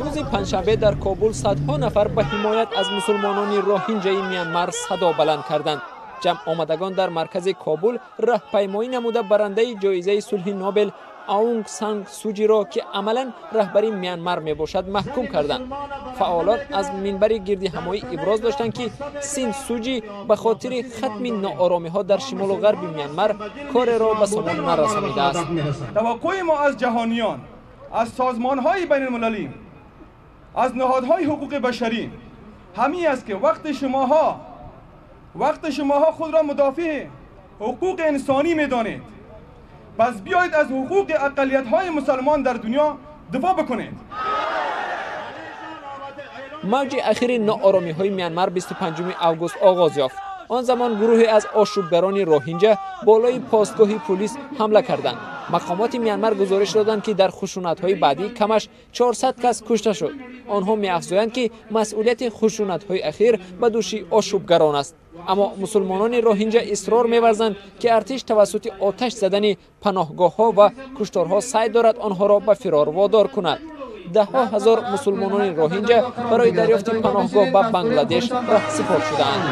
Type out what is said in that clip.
Рӯзи панҷшанбе дар Кобул садҳо нафар ба ҳимоят аз мусулмонони роҳинҷаи Мянмар садо баланд карданд. Ҷамъ омадагон дар маркази Кобул раҳпаймоӣ намуда, барандаи ҷоизаи сулҳи Нобел Аунг Санг Суҷиро, ки амалан раҳбари Мянмар мебошад, маҳкум карданд. Фаъолон аз минбари гирдиҳамоӣ иброз доштанд, ки Син Суҷи ба хотири хатми ноОромиҳо дар шимолу ғарби Мянмар кореро ба сомон нарасонидааст. Таваққӯи мо аз ҷаҳониён, аз созмонҳои байналмилалӣ, аз ниҳодҳои ҳуқуқи башарӣ ҳамин аст, ки вақти шумоҳо худро мудофиъи ҳуқуқи инсонӣ медонед, пас биёед аз ҳуқуқи ақаллиятҳои мусалмон дар дунё дифоъ бикунед. Мавҷи ахири ноОромиҳои Мянмар 25 август оғоз ёфт. Он замон гурӯҳе аз ошӯбгарони роҳинҷа болои постгоҳи пулис ҳамла карданд. Мақомоти Мянмар гузориш доданд, ки дар хушунатҳои баъдӣ камаш 400 кас кушта шуд. Онҳо меафзоянд, ки масъулияти хушунатҳои ахир ба дӯши ошӯбгарон аст. Аммо мусулмонони роҳинҷа исрор меварзанд, ки артиш тавассути оташ задани паноҳгоҳҳо ва кушторҳо саъй дорад онҳоро ба фирор водор кунад. Даҳҳо ҳазор мусулмонони роҳинҷа барои дарёфти паноҳгоҳ ба Бангладеш раҳсипор шудаанд.